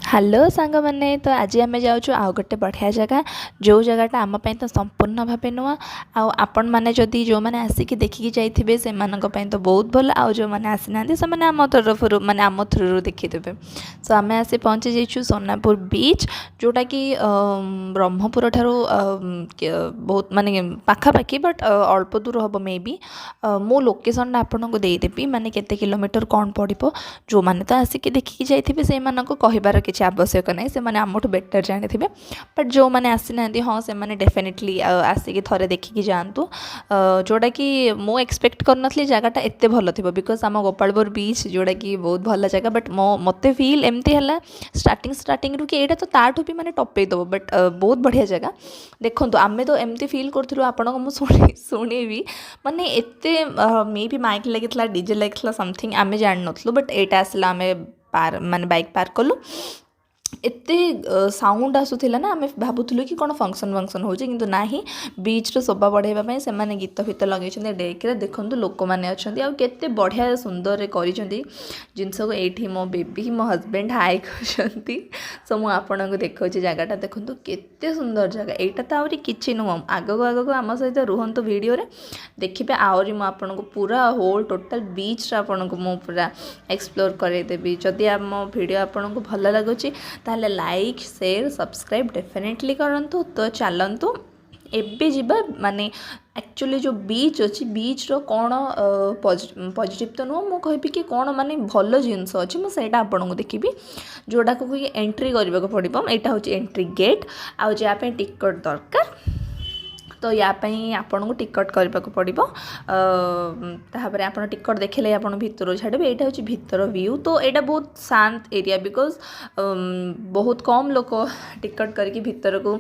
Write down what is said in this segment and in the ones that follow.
Hello ସାଙ୍ଗମାନେ, ତ ଆଜି ଆମେ ଯାଉଛୁ ଆଉ ଗୋଟେ ବଢ଼ିଆ ଜାଗା, ଯେଉଁ ଜାଗାଟା ଆମ ପାଇଁ ତ ସମ୍ପୂର୍ଣ୍ଣ ଭାବେ ନୂଆ। ଆଉ ଆପଣମାନେ ଯଦି ଯେଉଁମାନେ ଆସିକି ଦେଖିକି ଯାଇଥିବେ, ସେମାନଙ୍କ ପାଇଁ ତ ବହୁତ ଭଲ। ଆଉ ଯେଉଁମାନେ ଆସିନାହାନ୍ତି, ସେମାନେ ଆମ ତରଫରୁ, ମାନେ ଆମ ଥ୍ରୁରୁ ଦେଖିଦେବେ। ସୋ ଆମେ ଆସି ପହଞ୍ଚି ଯାଇଛୁ ସୋନାପୁର ବିଚ୍, ଯେଉଁଟାକି ବ୍ରହ୍ମପୁର ଠାରୁ ବହୁତ ମାନେ ପାଖାପାଖି, ବଟ୍ ଅଳ୍ପ ଦୂର ହେବ ମେ ବି। ମୁଁ ଲୋକେସନ୍ଟା ଆପଣଙ୍କୁ ଦେଇଦେବି, ମାନେ କେତେ କିଲୋମିଟର କ'ଣ ପଡ଼ିବ। ଯେଉଁମାନେ ତ ଆସିକି ଦେଖିକି ଯାଇଥିବେ, ସେଇମାନଙ୍କୁ କହିବାର କିଛି ଆବଶ୍ୟକ ନାହିଁ, ସେମାନେ ଆମଠୁ ବେଟର୍ ଜାଣିଥିବେ। ବଟ୍ ଯେଉଁମାନେ ଆସିନାହାନ୍ତି, ହଁ, ସେମାନେ ଡେଫିନେଟଲି ଆସିକି ଥରେ ଦେଖିକି ଯାଆନ୍ତୁ, ଯେଉଁଟାକି ମୁଁ ଏକ୍ସପେକ୍ଟ କରିନଥିଲି ଜାଗାଟା ଏତେ ଭଲ ଥିବ। Because ଆମ ଗୋପାଳପୁର ବିଚ୍, ଯେଉଁଟାକି ବହୁତ ଭଲ ଜାଗା, ବଟ୍ ମୋତେ ଫିଲ୍ ଏମିତି ହେଲା ଷ୍ଟାର୍ଟିଂ ଷ୍ଟାର୍ଟିଂରୁ କି ଏଇଟା ତ ତାଠୁ ବି ମାନେ ଟପେଇ ଦେବ। ବଟ୍ ବହୁତ ବଢ଼ିଆ ଜାଗା। ଦେଖନ୍ତୁ, ଆମେ ତ ଏମିତି ଫିଲ୍ କରୁଥିଲୁ, ଆପଣଙ୍କୁ ମୁଁ ଶୁଣେଇବି, ମାନେ ଏତେ ମେ ବି ମାଇକ୍ ଲାଗିଥିଲା, ଡିଜେ ଲାଗିଥିଲା, ସମଥିଙ୍ଗ, ଆମେ ଜାଣିନଥିଲୁ। ବଟ୍ ଏଇଟା ଆସିଲା, ଆମେ ମାନେ ବାଇକ୍ ପାର୍କ କଲୁ, ଏତେ ସାଉଣ୍ଡ ଆସୁଥିଲା ନା, ଆମେ ଭାବୁଥିଲୁ କି କ'ଣ ଫଙ୍କସନ୍ ଫଙ୍କସନ୍ ହେଉଛି, କିନ୍ତୁ ନାହିଁ। ବିଚ୍ର ଶୋଭା ବଢ଼ାଇବା ପାଇଁ ସେମାନେ ଗୀତ ଫୀତ ଲଗେଇଛନ୍ତି ଡେକ୍ରେ। ଦେଖନ୍ତୁ, ଲୋକମାନେ ଅଛନ୍ତି ଆଉ କେତେ ବଢ଼ିଆ ସୁନ୍ଦରରେ କରିଛନ୍ତି ଜିନିଷକୁ। ଏଇଠି ମୋ ବେବି, ମୋ ହଜବେଣ୍ଡ ହାଇ କରୁଛନ୍ତି। ସୋ ମୁଁ ଆପଣଙ୍କୁ ଦେଖାଉଛି ଜାଗାଟା। ଦେଖନ୍ତୁ, କେତେ ସୁନ୍ଦର ଜାଗା। ଏଇଟା ତ ଆହୁରି କିଛି ନୁହଁ। ଆଗକୁ ଆଗକୁ ଆମ ସହିତ ରୁହନ୍ତୁ ଭିଡ଼ିଓରେ, ଦେଖିବେ ଆହୁରି ମୁଁ ଆପଣଙ୍କୁ ପୁରା ହୋଲ୍ ଟୋଟାଲ୍ ବିଚ୍ର ଆପଣଙ୍କୁ ମୁଁ ପୁରା ଏକ୍ସପ୍ଲୋର୍ କରାଇଦେବି। ଯଦି ଆମ ଭିଡ଼ିଓ ଆପଣଙ୍କୁ ଭଲ ଲାଗୁଛି, ତାହେଲେ ଲାଇକ୍, ସେୟାର, ସବସ୍କ୍ରାଇବ୍ ଡେଫିନେଟଲି କରନ୍ତୁ। ତ ଚାଲନ୍ତୁ, ଏବେ ଯିବା। ମାନେ ଆକ୍ଚୁଆଲି ଯେଉଁ ବିଚ୍ ଅଛି, ବିଚ୍ର କ'ଣ ପଜିଟିଭ୍ ତ ନୁହଁ, ମୁଁ କହିବି କି କ'ଣ ମାନେ ଭଲ ଜିନିଷ ଅଛି, ମୁଁ ସେଇଟା ଆପଣଙ୍କୁ ଦେଖେଇବି, ଯେଉଁଟାକୁ କି ଏଣ୍ଟ୍ରି କରିବାକୁ ପଡ଼ିବ। ଏଇଟା ହେଉଛି ଏଣ୍ଟ୍ରି ଗେଟ୍, ଆଉ ଯାହା ପାଇଁ ଟିକଟ୍ ଦରକାର। ତ ୟା ପାଇଁ ଆପଣଙ୍କୁ ଟିକଟ୍ କରିବାକୁ ପଡ଼ିବ। ତାପରେ ଆପଣ ଟିକଟ୍ ଦେଖିଲେ ଆପଣ ଭିତରୁ ଛାଡ଼ିବେ। ଏଇଟା ହେଉଛି ଭିତର ଭ୍ୟୁ। ତ ଏଇଟା ବହୁତ ଶାନ୍ତ ଏରିଆ, because ବହୁତ କମ୍ ଲୋକ ଟିକଟ୍ କରିକି ଭିତରକୁ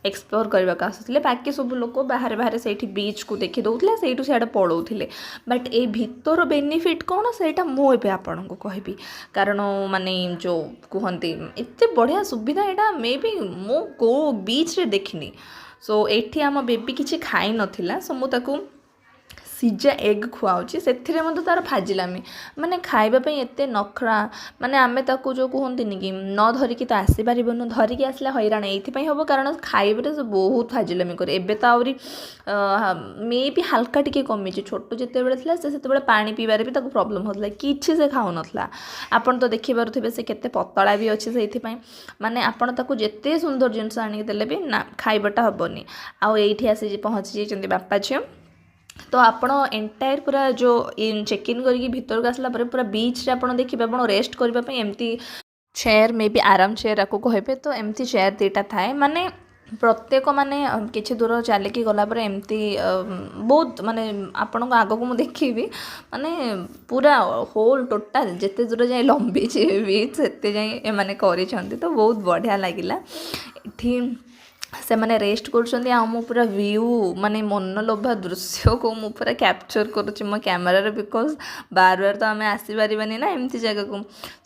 ଏକ୍ସପ୍ଲୋର୍ କରିବାକୁ ଆସୁଥିଲେ। ବାକି ସବୁ ଲୋକ ବାହାରେ ବାହାରେ ସେଇଠି ବିଚ୍କୁ ଦେଖି ଦେଉଥିଲେ, ସେଇଠୁ ସିଆଡ଼େ ପଳାଉଥିଲେ। ବଟ୍ ଏଇ ଭିତର ବେନିଫିଟ୍ କ'ଣ, ସେଇଟା ମୁଁ ଏବେ ଆପଣଙ୍କୁ କହିବି। କାରଣ ମାନେ ଯେଉଁ କୁହନ୍ତି, ଏତେ ବଢ଼ିଆ ସୁବିଧା ଏଇଟା ମେ ବି ମୁଁ କେଉଁ ବିଚ୍ରେ ଦେଖିନି। ସୋ ଏଇଠି ଆମ ବେବି କିଛି ଖାଇନଥିଲା, ସୋ ମୁଁ ତାକୁ ସିଝା ଏଗ୍ ଖୁଆଉଛି। ସେଥିରେ ମଧ୍ୟ ତା'ର ଫାଜିଲାମି, ମାନେ ଖାଇବା ପାଇଁ ଏତେ ନଖରା। ମାନେ ଆମେ ତାକୁ ଯେଉଁ କୁହନ୍ତିନି କି ନ ଧରିକି ତ ଆସିପାରିବୁନୁ, ଧରିକି ଆସିଲେ ହଇରାଣ ଏଇଥିପାଇଁ ହେବ, କାରଣ ଖାଇବାରେ ସେ ବହୁତ ଫାଜିଲାମି କରେ। ଏବେ ତ ଆହୁରି ମେ ବି ହାଲକା ଟିକେ କମିଛି। ଛୋଟ ଯେତେବେଳେ ଥିଲା, ସେ ସେତେବେଳେ ପାଣି ପିଇବାରେ ବି ତାକୁ ପ୍ରୋବ୍ଲେମ୍ ହେଉଥିଲା, କିଛି ସେ ଖାଉନଥିଲା। ଆପଣ ତ ଦେଖିପାରୁଥିବେ ସେ କେତେ ପତଳା ବି ଅଛି। ସେଇଥିପାଇଁ ମାନେ ଆପଣ ତାକୁ ଯେତେ ସୁନ୍ଦର ଜିନିଷ ଆଣିକି ଦେଲେ ବି ନା, ଖାଇବାଟା ହେବନି। ଆଉ ଏଇଠି ଆସି ପହଞ୍ଚି ଯାଇଛନ୍ତି ବାପା ଝିଅ। ତ ଆପଣ ଏଣ୍ଟାୟାର ପୁରା ଯେଉଁ ଇନ୍ ଚେକ୍ ଇନ୍ କରିକି ଭିତରକୁ ଆସିଲା ପରେ ପୁରା ବିଚ୍ରେ ଆପଣ ଦେଖିବେ, ଆପଣ ରେଷ୍ଟ କରିବା ପାଇଁ ଏମିତି ଚେୟାର, ମେ ବି ଆରାମ ଚେୟାର ଆକୁ କହିବେ, ତ ଏମିତି ଚେୟାର ଦୁଇଟା ଥାଏ। ମାନେ ପ୍ରତ୍ୟେକ ମାନେ କିଛି ଦୂର ଚାଲିକି ଗଲା ପରେ ଏମିତି ବହୁତ, ମାନେ ଆପଣଙ୍କୁ ଆଗକୁ ମୁଁ ଦେଖିବି, ମାନେ ପୁରା ହୋଲ୍ ଟୋଟାଲ୍ ଯେତେ ଦୂର ଯାଏଁ ଲମ୍ବିଛି ବିଚ୍, ସେତେ ଯାଏଁ ଏମାନେ କରିଛନ୍ତି। ତ ବହୁତ ବଢ଼ିଆ ଲାଗିଲା। ଏଠି ସେମାନେ ରେଷ୍ଟ କରୁଛନ୍ତି ଆଉ ମୁଁ ପୁରା ଭ୍ୟୁ, ମାନେ ମନଲୋଭା ଦୃଶ୍ୟକୁ ମୁଁ ପୁରା କ୍ୟାପଚର୍ କରୁଛି ମୋ କ୍ୟାମେରାରେ, because ବାର ବାର ତ ଆମେ ଆସିପାରିବାନି ନା ଏମିତି ଜାଗାକୁ।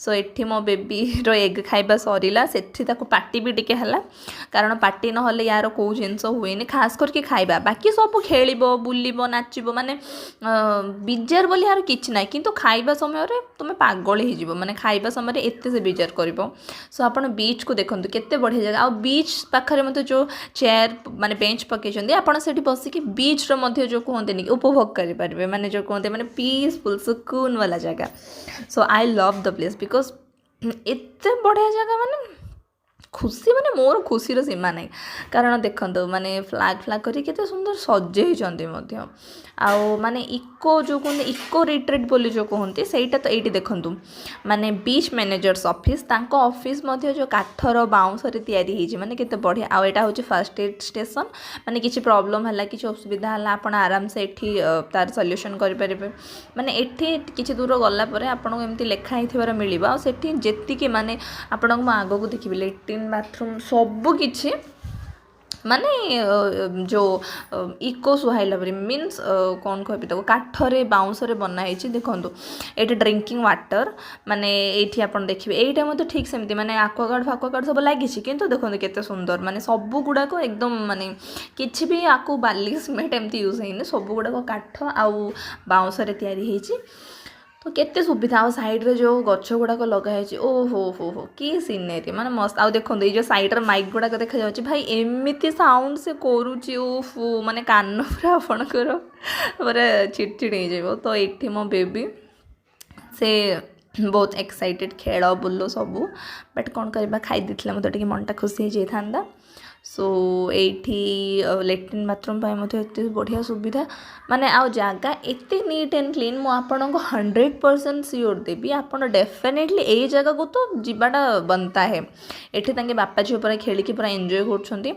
ସୋ ଏଠି ମୋ ବେବିର ଏଗ୍ ଖାଇବା ସରିଲା। ସେଠି ତାକୁ ପାଟି ବି ଟିକେ ହେଲା, କାରଣ ପାଟି ନହେଲେ ୟାର କେଉଁ ଜିନିଷ ହୁଏନି, ଖାସ୍ କରିକି ଖାଇବା। ବାକି ସବୁ ଖେଳିବ, ବୁଲିବ, ନାଚିବ, ମାନେ ବିଜାର ବୋଲି ୟାର କିଛି ନାହିଁ, କିନ୍ତୁ ଖାଇବା ସମୟରେ ତୁମେ ପାଗଳ ହେଇଯିବ। ମାନେ ଖାଇବା ସମୟରେ ଏତେ ସେ ବିଜାର କରିବ। ସୋ ଆପଣ ବିଚ୍କୁ ଦେଖନ୍ତୁ, କେତେ ବଢ଼ିଆ ଜାଗା। ଆଉ ବିଚ୍ ପାଖରେ ମଧ୍ୟ ଯେଉଁ ଚେୟାର, ମାନେ ବେଞ୍ଚ ପକାଇଛନ୍ତି, ଆପଣ ସେଠି ବସିକି ବିଚ୍ର ମଧ୍ୟ ଯେଉଁ କୁହନ୍ତିନି କି ଉପଭୋଗ କରିପାରିବେ। ମାନେ ଯେଉଁ କୁହନ୍ତି, ମାନେ ପିସଫୁଲ୍, ସୁକୁନ ବାଲା ଜାଗା। So I love the place because ଏତେ ବଢ଼ିଆ ଜାଗା, ମାନେ ଖୁସି, ମାନେ ମୋର ଖୁସିର ସୀମା ନାହିଁ। କାରଣ ଦେଖନ୍ତୁ, ମାନେ ଫ୍ଲାଗ୍ ଫ୍ଲାଗ୍ କରି କେତେ ସୁନ୍ଦର ସଜେଇଛନ୍ତି ମଧ୍ୟ। ଆଉ ମାନେ ଇକୋ ଯେଉଁ କୁହନ୍ତି, ଇକୋ ରିଟ୍ରିଟ୍ ବୋଲି ଯେଉଁ କୁହନ୍ତି, ସେଇଟା ତ ଏଇଠି ଦେଖନ୍ତୁ, ମାନେ ବିଚ୍ ମ୍ୟାନେଜର୍ସ ଅଫିସ୍, ତାଙ୍କ ଅଫିସ୍ ମଧ୍ୟ ଯେଉଁ କାଠର ବାଉଁଶରେ ତିଆରି ହେଇଛି, ମାନେ କେତେ ବଢ଼ିଆ। ଆଉ ଏଇଟା ହେଉଛି ଫାର୍ଷ୍ଟ ଏଡ୍ ଷ୍ଟେସନ୍, ମାନେ କିଛି ପ୍ରୋବ୍ଲେମ୍ ହେଲା, କିଛି ଅସୁବିଧା ହେଲା, ଆପଣ ଆରାମସେ ଏଠି ତାର ସଲ୍ୟୁସନ୍ କରିପାରିବେ। ମାନେ ଏଠି କିଛି ଦୂର ଗଲା ପରେ ଆପଣଙ୍କୁ ଏମିତି ଲେଖା ହେଇଥିବାର ମିଳିବ। ଆଉ ସେଠି ଯେତିକି ମାନେ ଆପଣଙ୍କୁ ମୁଁ ଆଗକୁ ଦେଖିବି, ଲାଟ୍ରିନ୍, ବାଥରୁମ୍ ସବୁ କିଛି, ମାନେ ଯେଉଁ ଇକୋ ସୁହାଇଲା ପରି, ମିନ୍ସ କ'ଣ କହିବି ତାକୁ, କାଠରେ ବାଉଁଶରେ ବନା ହେଇଛି। ଦେଖନ୍ତୁ, ଏଇଠି ଡ୍ରିଙ୍କିଂ ୱାଟର୍, ମାନେ ଏଇଠି ଆପଣ ଦେଖିବେ, ଏଇଟା ମଧ୍ୟ ଠିକ୍ ସେମିତି, ମାନେ ଆକ୍ୱାଗାର୍ଡ଼ ଫାକ୍ୱାଗାର୍ଡ଼ ସବୁ ଲାଗିଛି। କିନ୍ତୁ ଦେଖନ୍ତୁ କେତେ ସୁନ୍ଦର, ମାନେ ସବୁ ଗୁଡ଼ାକ ଏକଦମ, ମାନେ କିଛି ବି ଆକୁ ବାଲି, ସିମେଣ୍ଟ ଏମିତି ୟୁଜ୍ ହେଇନି। ସବୁ ଗୁଡ଼ାକ କାଠ ଆଉ ବାଉଁଶରେ ତିଆରି ହେଇଛି। ତ ତ କେତେ ସୁବିଧା। ଆଉ ସାଇଡ଼୍ରେ ଯେଉଁ ଗଛ ଗୁଡ଼ାକ ଲଗା ହେଇଛି, ଓ ହୋ ହୋ ହୋ, କି ସିନେରୀ, ମାନେ ମସ୍ତ। ଆଉ ଦେଖନ୍ତୁ, ଏଇ ଯେଉଁ ସାଇଡ଼୍ରେ ମାଇକ୍ ଗୁଡ଼ାକ ଦେଖାଯାଉଛି, ଭାଇ ଏମିତି ସାଉଣ୍ଡ ସେ କରୁଛି, ଓଫୋ, ମାନେ କାନ ପୁରା ଆପଣଙ୍କର ପୁରା ଚିଡ଼ଚିଡ଼ ହେଇଯିବ। ତ ଏଇଠି ମୋ ବେବି ସେ ବହୁତ ଏକ୍ସାଇଟେଡ଼, ଖେଳ ବୁଲ ସବୁ। ବଟ୍ କ'ଣ କରିବା, ଖାଇ ଦେଇଥିଲେ ମୋତେ ଟିକେ ମନଟା ଖୁସି ହେଇଯାଇଥାନ୍ତା। ସୋ ଏଇଠି ଲାଟ୍ରିନ୍ ବାଥରୁମ୍ ପାଇଁ ମଧ୍ୟ ଏତେ ବଢ଼ିଆ ସୁବିଧା, ମାନେ ଆଉ ଜାଗା ଏତେ ନିଟ୍ ଆଣ୍ଡ କ୍ଲିନ୍। ମୁଁ ଆପଣଙ୍କୁ 100% ସିଓର ଦେବି, ଆପଣ ଡେଫିନେଟଲି ଏଇ ଜାଗାକୁ ତ ଯିବାଟା बनता है। ଏଠି ତାଙ୍କେ ବାପା ଝିଅ ପୁରା ଖେଳିକି ପୁରା ଏନ୍ଜୟ କରୁଛନ୍ତି।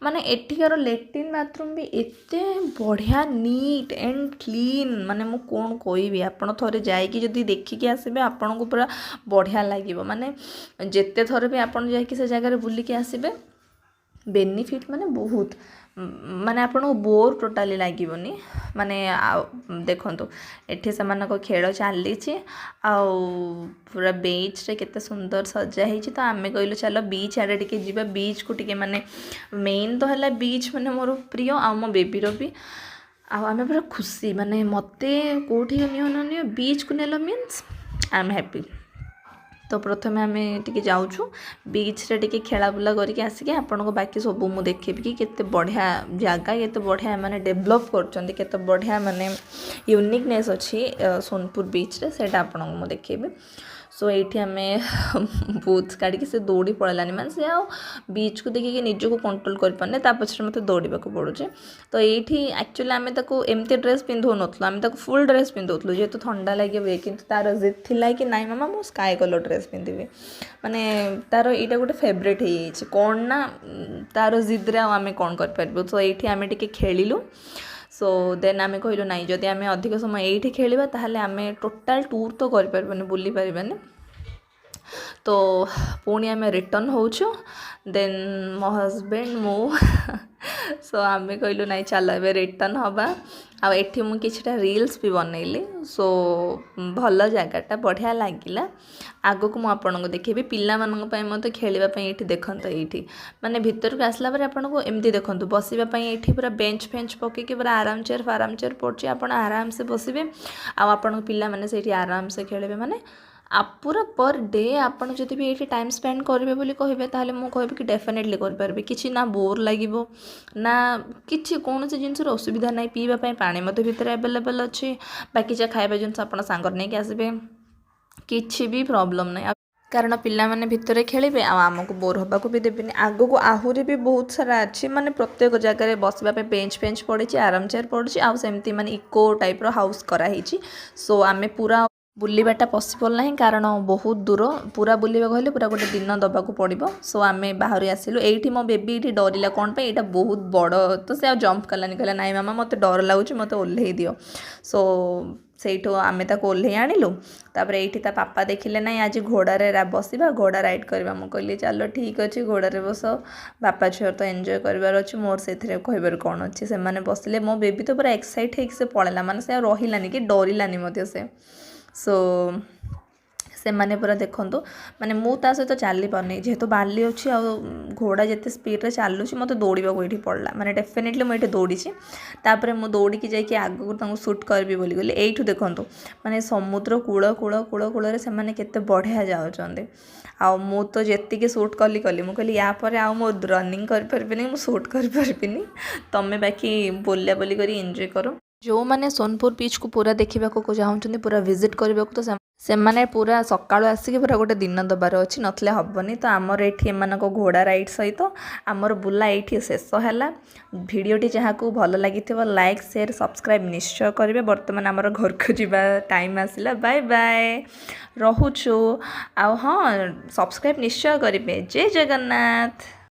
ମାନେ ଏଠିକାର ଲାଟ୍ରିନ୍ ବାଥରୁମ୍ ବି ଏତେ ବଢ଼ିଆ, ନିଟ୍ ଆଣ୍ଡ କ୍ଲିନ୍, ମାନେ ମୁଁ କ'ଣ କହିବି। ଆପଣ ଥରେ ଯାଇକି ଯଦି ଦେଖିକି ଆସିବେ, ଆପଣଙ୍କୁ ପୁରା ବଢ଼ିଆ ଲାଗିବ। ମାନେ ଯେତେ ଥର ବି ଆପଣ ଯାଇକି ସେ ଜାଗାରେ ବୁଲିକି ଆସିବେ, ବେନିଫିଟ୍ ମାନେ ବହୁତ, ମାନେ ଆପଣଙ୍କୁ ବୋର୍ ଟୋଟାଲି ଲାଗିବନି। ମାନେ ଆଉ ଦେଖନ୍ତୁ, ଏଠି ସେମାନଙ୍କ ଖେଳ ଚାଲିଛି ଆଉ ପୁରା ବିଚ୍ରେ କେତେ ସୁନ୍ଦର ସଜା ହେଇଛି। ତ ଆମେ କହିଲୁ, ଚାଲ ବିଚ୍ ଆଡ଼େ ଟିକେ ଯିବା, ବିଚ୍କୁ ଟିକେ। ମାନେ ମେନ୍ ତ ହେଲା ବିଚ୍, ମାନେ ମୋର ପ୍ରିୟ ଆଉ ମୋ ବେବିର ବି। ଆଉ ଆମେ ପୁରା ଖୁସି। ମାନେ ମୋତେ କେଉଁଠି ନିଅ ନ ନିଅ, ବିଚ୍କୁ ନେଲ ମିନ୍ସ I M happy. ତ ପ୍ରଥମେ ଆମେ ଟିକେ ଯାଉଛୁ, ବିଚ୍ରେ ଟିକେ ଖେଳା ବୁଲା କରିକି ଆସିକି ଆପଣଙ୍କୁ ବାକି ସବୁ ମୁଁ ଦେଖେଇବି କି କେତେ ବଢ଼ିଆ ଜାଗା, କେତେ ବଢ଼ିଆ ମାନେ ଡେଭଲପ୍ କରୁଛନ୍ତି, କେତେ ବଢ଼ିଆ ମାନେ ୟୁନିକନେସ୍ ଅଛି ସୋନପୁର ବିଚ୍ରେ, ସେଇଟା ଆପଣଙ୍କୁ ମୁଁ ଦେଖେଇବି। ସୋ ଏଇଠି ଆମେ ବୁଥ୍ କାଢ଼ିକି ସେ ଦୌଡ଼ି ପଳେଇଲାନି। ମାନେ ସେ ଆଉ ବିଚ୍କୁ ଦେଖିକି ନିଜକୁ କଣ୍ଟ୍ରୋଲ୍ କରିପାରୁନି, ତା ପଛରେ ମୋତେ ଦୌଡ଼ିବାକୁ ପଡ଼ୁଛି। ତ ଏଇଠି ଆକ୍ଚୁଆଲି ଆମେ ତାକୁ ଏମିତି ଡ୍ରେସ୍ ପିନ୍ଧଉନଥିଲୁ, ଆମେ ତାକୁ ଫୁଲ୍ ଡ୍ରେସ୍ ପିନ୍ଧଉଥିଲୁ, ଯେହେତୁ ଥଣ୍ଡା ଲାଗିବ। କିନ୍ତୁ ତାର ଜିଦ୍ ଥିଲା କି ନାଇଁ ମାମା, ମୁଁ ସ୍କାଏ କଲର୍ ଡ୍ରେସ୍ ପିନ୍ଧିବି। ମାନେ ତାର ଏଇଟା ଗୋଟେ ଫେଭରେଟ୍ ହେଇଯାଇଛି କ'ଣ ନା, ତାର ଜିଦ୍ରେ ଆଉ ଆମେ କ'ଣ କରିପାରିବୁ? ତ ଏଇଠି ଆମେ ଟିକେ ଖେଳିଲୁ। ସୋ ଦେନ୍ ଆମେ କହିଲୁ, ନାଇଁ, ଯଦି ଆମେ ଅଧିକ ସମୟ ଏଇଠି ଖେଳିବା, ତାହେଲେ ଆମେ ଟୋଟାଲ୍ ଟୁର୍ ତ କରିପାରିବାନି, ବୁଲି ପାରିବାନି। ତ ପୁଣି ଆମେ ରିଟର୍ନ ହେଉଛୁ। ଦେନ୍ ମୋ ହଜବେଣ୍ଡ, ମୁଁ, ସୋ ଆମେ କହିଲୁ, ନାଇଁ, ଚାଲ ଏବେ ରିଟର୍ନ ହେବା। ଆଉ ଏଠି ମୁଁ କିଛିଟା ରିଲ୍ସ ବି ବନେଇଲି। ସୋ ଭଲ ଜାଗାଟା ବଢ଼ିଆ ଲାଗିଲା। ଆଗକୁ ମୁଁ ଆପଣଙ୍କୁ ଦେଖେଇବି। ପିଲାମାନଙ୍କ ପାଇଁ ମଧ୍ୟ ଖେଳିବା ପାଇଁ ଏଇଠି ଦେଖନ୍ତୁ, ଏଇଠି ମାନେ ଭିତରକୁ ଆସିଲା ପରେ ଆପଣଙ୍କୁ ଏମିତି ଦେଖନ୍ତୁ, ବସିବା ପାଇଁ ଏଇଠି ପୁରା ବେଞ୍ଚ ଫେଞ୍ଚ ପକେଇକି ପୁରା ଆରାମ ଚେୟାର ଫାରାମ ଚେୟାର ପଡ଼ୁଛି। ଆପଣ ଆରାମସେ ବସିବେ ଆଉ ଆପଣଙ୍କ ପିଲାମାନେ ସେଇଠି ଆରାମସେ ଖେଳିବେ। ମାନେ ପୁରା ପର୍ ଡେ ଆପଣ ଯଦି ବି ଏଇଠି ଟାଇମ୍ ସ୍ପେଣ୍ଡ କରିବେ ବୋଲି କହିବେ, ତାହେଲେ ମୁଁ କହିବି କି ଡେଫିନେଟଲି କରିପାରିବେ। କିଛି ନା ବୋର୍ ଲାଗିବ ନା କିଛି, କୌଣସି ଜିନିଷର ଅସୁବିଧା ନାହିଁ। ପିଇବା ପାଇଁ ପାଣି ମଧ୍ୟ ଭିତରେ ଆଭେଲେବଲ୍ ଅଛି। ବାକି ଯାହା ଖାଇବା ଜିନିଷ ଆପଣ ସାଙ୍ଗରେ ନେଇକି ଆସିବେ, କିଛି ବି ପ୍ରୋବ୍ଲେମ୍ ନାହିଁ। କାରଣ ପିଲାମାନେ ଭିତରେ ଖେଳିବେ ଆଉ ଆମକୁ ବୋର୍ ହେବାକୁ ବି ଦେବେନି। ଆଗକୁ ଆହୁରି ବି ବହୁତ ସାରା ଅଛି। ମାନେ ପ୍ରତ୍ୟେକ ଜାଗାରେ ବସିବା ପାଇଁ ବେଞ୍ଚ ଫେଞ୍ଚ ପଡ଼ିଛି, ଆରାମ ଚେୟାର ପଡ଼ିଛି ଆଉ ସେମିତି ମାନେ ଇକୋ ଟାଇପ୍ର ହାଉସ୍ କରାହେଇଛି। ସୋ ଆମେ ପୁରା ବୁଲିବାଟା ପସିବଲ୍ ନାହିଁ, କାରଣ ବହୁତ ଦୂର। ପୁରା ବୁଲିବାକୁ ହେଲେ ପୁରା ଗୋଟେ ଦିନ ଦେବାକୁ ପଡ଼ିବ। ସୋ ଆମେ ବାହାରି ଆସିଲୁ। ଏଇଠି ମୋ ବେବି ଏଇଠି ଡରିଲା। କ'ଣ ପାଇଁ? ଏଇଟା ବହୁତ ବଡ଼, ତ ସେ ଆଉ ଜମ୍ପ କଲାନି। କହିଲା, ନାଇଁ ମାମା, ମୋତେ ଡର ଲାଗୁଛି, ମୋତେ ଓହ୍ଲେଇ ଦିଅ। ସୋ ସେଇଠୁ ଆମେ ତାକୁ ଓହ୍ଲେଇ ଆଣିଲୁ। ତାପରେ ଏଇଠି ତା ପାପା ଦେଖିଲେ, ନାଇଁ, ଆଜି ଘୋଡ଼ାରେ ବସିବା, ଘୋଡ଼ା ରାଇଡ଼୍ କରିବା। ମୁଁ କହିଲି, ଚାଲ, ଠିକ୍ ଅଛି, ଘୋଡ଼ାରେ ବସ। ବାପା ଝିଅର ତ ଏନ୍ଜୟ କରିବାର ଅଛି, ମୋର ସେଥିରେ କହିବାର କ'ଣ ଅଛି? ସେମାନେ ବସିଲେ। ମୋ ବେବି ତ ପୁରା ଏକ୍ସାଇଟ୍ ହେଇକି ସେ ପଳେଇଲା। ମାନେ ସେ ଆଉ ରହିଲାନି କି ଡରିଲାନି ମଧ୍ୟ ସେ। ସୋ ସେମାନେ ପୁରା ଦେଖନ୍ତୁ, ମାନେ ମୁଁ ତା ସହିତ ଚାଲିପାରୁନି, ଯେହେତୁ ବାଲି ଅଛି ଆଉ ଘୋଡ଼ା ଯେତେ ସ୍ପିଡ଼ରେ ଚାଲୁଛି, ମୋତେ ଦୌଡ଼ିବାକୁ ଏଇଠି ପଡ଼ିଲା। ମାନେ ଡେଫିନେଟଲି ମୁଁ ଏଇଠି ଦୌଡ଼ିଛି। ତାପରେ ମୁଁ ଦୌଡ଼ିକି ଯାଇକି ଆଗକୁ ତାଙ୍କୁ ସୁଟ୍ କରିବି ବୋଲି ଗଲି। ଏଇଠୁ ଦେଖନ୍ତୁ, ମାନେ ସମୁଦ୍ର କୂଳ କୂଳ କୂଳ କୂଳରେ ସେମାନେ କେତେ ବଢ଼ିଆ ଯାଉଛନ୍ତି। ଆଉ ମୁଁ ତ ଯେତିକି ସୁଟ୍ କଲି କଲି, ମୁଁ କହିଲି ୟା ପରେ ଆଉ ମୁଁ ରନିଂ କରିପାରିବିନି, ମୁଁ ସୁଟ୍ କରିପାରିବିନି, ତମେ ବାକି ବୁଲାବୁଲି କରି ଏନ୍ଜୟ କର। ଯେଉଁମାନେ ସୋନପୁର ବିଚ୍କୁ ପୁରା ଦେଖିବାକୁ ଚାହୁଁଛନ୍ତି, ପୁରା ଭିଜିଟ୍ କରିବାକୁ, ତ ସେମାନେ ପୁରା ସକାଳୁ ଆସିକି ପୁରା ଗୋଟେ ଦିନ ଦେବାର ଅଛି, ନଥିଲେ ହେବନି। ତ ଆମର ଏଇଠି ଏମାନଙ୍କ ଘୋଡ଼ା ରାଇଡ଼୍ ସହିତ ଆମର ବୁଲା ଏଇଠି ଶେଷ ହେଲା। ଭିଡ଼ିଓଟି ଯାହାକୁ ଭଲ ଲାଗିଥିବ, ଲାଇକ୍, ସେୟାର, ସବସ୍କ୍ରାଇବ୍ ନିଶ୍ଚୟ କରିବେ। ବର୍ତ୍ତମାନ ଆମର ଘରକୁ ଯିବା ଟାଇମ୍ ଆସିଲା। ବାଏ ବାଏ, ରହୁଛୁ। ଆଉ ହଁ, ସବସ୍କ୍ରାଇବ୍ ନିଶ୍ଚୟ କରିବେ। ଜୟ ଜଗନ୍ନାଥ।